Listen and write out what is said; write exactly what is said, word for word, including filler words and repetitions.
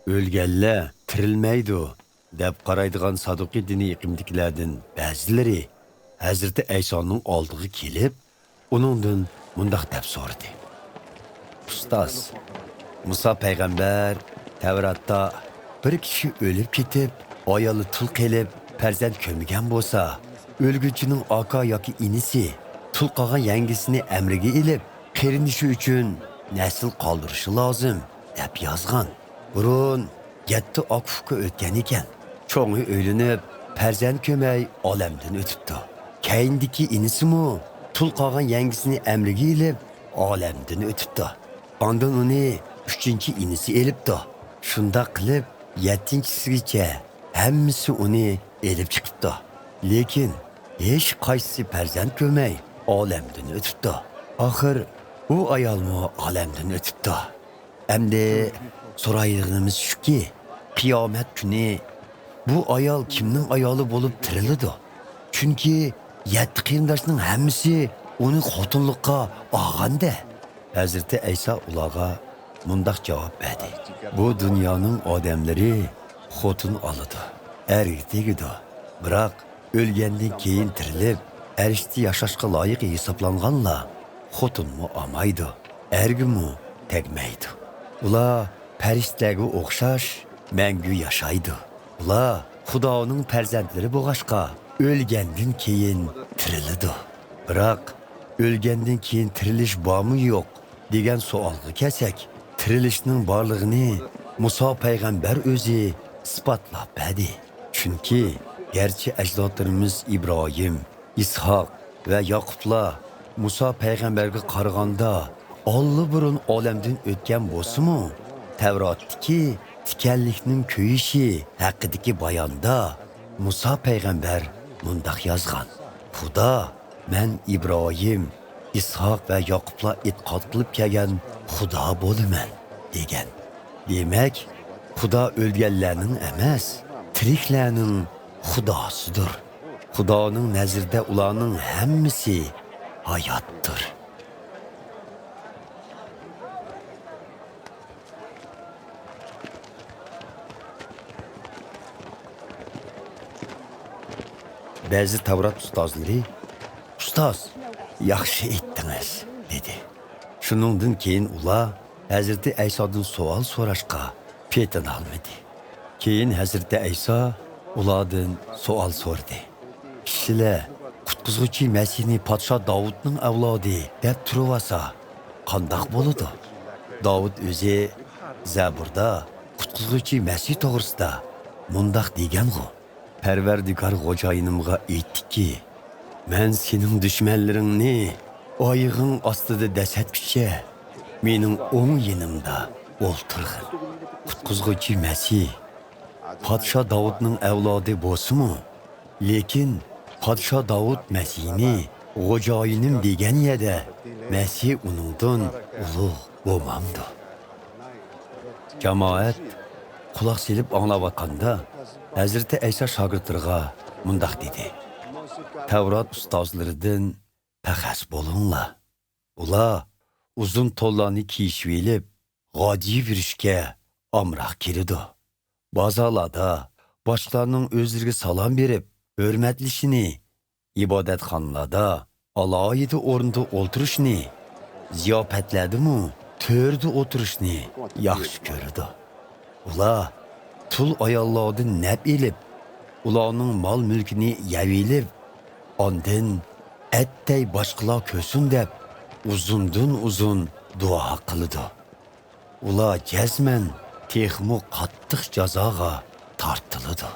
ئۆلگەنلەر تىرىلمەيدۇ، دەپ قارايدىغان سادۇقىي دىنىي ئېقىمدىكىلەردىن بەزىلىرى ھەزرىتى ئەيسانىڭ ئالدىغا كېلىپ، ئۇنىڭدىن مۇنداق دەپ سورىدى: ئۇستاز، مۇسا پەيغەمبەر تەۋراتتا بىر كىشى ئۆلۈپ كېتىپ، ئايالى تۇل قېلىپ، پەرزەنت كۆرمىگەن بولسا، ئۆلگۈچىنىڭ ئاكا ياكى ئىنىسى تۇل قالغان يەڭگىسىنى ئەمرىگە ئېلىپ، قېرىندىشى ئۈچۈن نەسىل قالدۇرۇشى لازىم، دەپ يازغان. بۇرۇن يەتتە ئاكا-ئۇكا ئۆتكەن ئىكەن. چوڭى ئۆيلىنىپ، پەرزەنت كۆرمەي ئالەمدىن ئۆتۈپتۇ. كەينىدىكى ئىنىسىمۇ تۇل قالغان يەڭگىسىنى ئەمرىگە ئېلىپ، ئالەمدىن ئۆتۈپتۇ. ئاندىن ئۇنى ئۈچىنچى ئىنىسى ئېلىپتۇ. شۇنداق قىلىپ، يەتتىنچىسىگىچە ھەممىسى ئۇنى ئېلىپ چىقىپتۇ. لېكىن ھېچ قايسىسى پەرزەنت كۆرمەي ئالەمدىن ئۆتۈپتۇ. ئاخىر ئۇ ئايالمۇ ئالەمدىن ئۆتۈپتۇ. ئەمدى سورايدىغىنىمىز شۇكى، قىيامەت كۈنى بۇ ئايال كىمنىڭ ئايالى بولۇپ تىرىلىدۇ؟ چۈنكى يەتتە قېرىنداشنىڭ ھەممىسى ئۇنى خوتۇنلۇققا ئالغاندا. ھەزرىتى ئەيسا ئۇلارغا مۇنداق جاۋاب بەردى: بۇ دۇنيانىڭ ئادەملىرى خوتۇن ئالىدۇ، ئەرگە تېگىدۇ. بىراق ئۆلگەندىن كېيىن تىرىلىپ، پەرىشتە ياشاشقا لايىق ھېسابلانغانلار خوتۇنمۇ ئالمايدۇ، ئەرگىمۇ تەگمەيدۇ. ئۇلار پەرىشتىلەرگە ئوخشاش مەڭگۈ ياشايدۇ. ئۇلار خۇدانىڭ پەرزەنتلىرى بولغاچقا، ئۆلگەندىن كېيىن تىرىلىدۇ. بىراق ئۆلگەندىن كېيىن تىرىلىش بارمۇ يوق دېگەن سوئالغا كەلسەك، تىرىلىشنىڭ بارلىقىنى مۇسا پەيغەمبەر ئۆزى ئىسپاتلاپ بەردى. چۈنكى گەرچە ئەجدادلىرىمىز ئىبراھىم، ئىسھاق ۋە ياقۇپلار مۇسا پەيغەمبەرگە قارىغاندا ئاللىبۇرۇن ئالەمدىن ئۆتكەن بولسىمۇ، تەۋراتتىكى تىكەنلىكنىڭ كۆيۈشى ھەققىدىكى باياندا مۇسا پەيغەمبەر مۇنداق يازغان: خۇدا، مەن ئىبراھىم، ئىسھاق ۋە ياقۇپلار ئېتىقاد قىلىپ كەلگەن خۇدا بولىمەن، دېگەن. دېمەك، خۇدا ئۆلگەنلەرنىڭ ئەمەس، تىرىكلەرنىڭ خۇداسىدۇر. خۇدانىڭ نەزىرىدە ئۇلارنىڭ ھەممىسى ھاياتتۇر. بەزى تەۋرات ئۇستازلىرى، ئۇستاز، ياخشى ئېيتتىڭىز، دېدى. شۇنىڭدىن كېيىن ئۇلار ھەزرىتى ئەيسادىن سوئال سوراشقا پېتىنالمىدى. كېيىن ھەزرىتى ئەيسا ئۇلاردىن سوئال سورىدى: كىشىلەر قۇتقۇزغۇچى مەسىھنى پادىشاھ داۋۇتنىڭ ئەۋلادى دەپ تۇرۇۋالسا، قانداق بولىدۇ؟ داۋۇت ئۆزى زەبۇردا قۇتقۇزغۇچى مەسىھ توغرىسىدا مۇنداق دېگەنغۇ: پەرۋەردىگار خوجايىنىمغا ئېيتتىكى، مەن سېنىڭ دۈشمەنلىرىڭنى ئايىغىڭ ئاستىدا دەسسەتكۈچە مېنىڭ ئوڭ يېنىمدا ئولتۇرغىن. قۇتقۇزغۇچى مەسىھ پادىشاھ داۋۇتنىڭ ئەۋلادى بولسىمۇ، لېكىن پادىشاھ داۋۇت مەسىھنى خوجايىنىم دېگەن يەردە مەسىھ ئۇنىڭدىن ئۇلۇغ بولمامدۇ؟ جامائەت قۇلاق سېلىپ ئاڭلاۋاتقاندا، ھەزرىتى ئەيسا شاگىرتلىرىغا مۇنداق دېدى: تەۋرات ئۇستازلىرىدىن پەخەس بولۇڭلار. ئۇلار ئۇزۇن تونلارنى كىيىشىۋېلىپ، غاجىيىپ يۈرۈشكە ئامراق كېلىدۇ. بازارلاردا باشقىلارنىڭ ئۆزلىرىگە سالام بېرىپ، ھۆرمەتلىشىنى، ئىبادەتخانىلاردا ئالاھىدە ئورۇندا ئولتۇرۇشنى، زىياپەتلەردىمۇ تۆردە ئولتۇرۇشنى ياخشى كۆرىدۇ. ئۇلار تۇل ئاياللاردىن نەپ ئېلىپ، ئۇلارنىڭ مال-مۈلكىنى يەۋېلىپ، ئاندىن ئەتتەي باشقىلار كۆرسۇن دەپ، ئۇزۇندىن ئۇزۇن دۇئا قىلىدۇ. ئۇلار جەزمەن تېخىمۇ قاتتىق جازاغا تارتىلىدۇ.